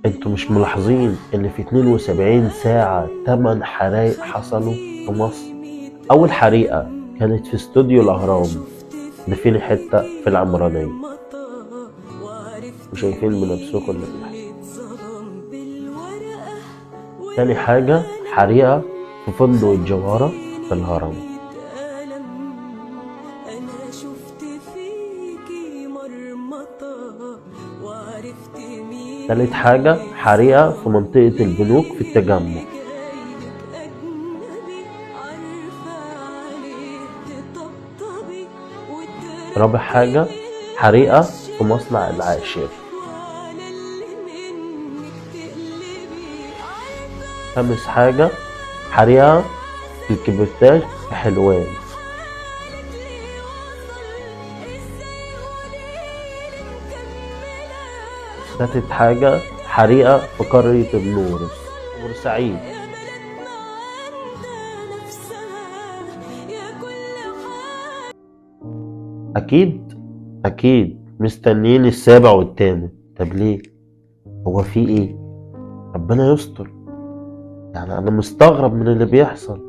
انتوا مش ملاحظين ان في 72 ساعة 8 حرايق حصلوا في مصر؟ اول حريقة كانت في استوديو الاهرام، ده فين حتة في العمرانية، وشايفين بنفسكم اللي بيحصل. تاني حاجة حريقة في فندق الجوهرة في الهرم. تالت حاجة حريقة في منطقة البنوك في التجمع. رابع حاجة حريقة في مصنع العاشر. خامس حاجة حريقة في الكبرتاج في حلوان. تالت حاجة حريقة في قرية النورس بورسعيد. أكيد أكيد مستنيين السابع والثامن. طب ليه؟ هو في إيه؟ ربنا يستر. يعني أنا مستغرب من اللي بيحصل.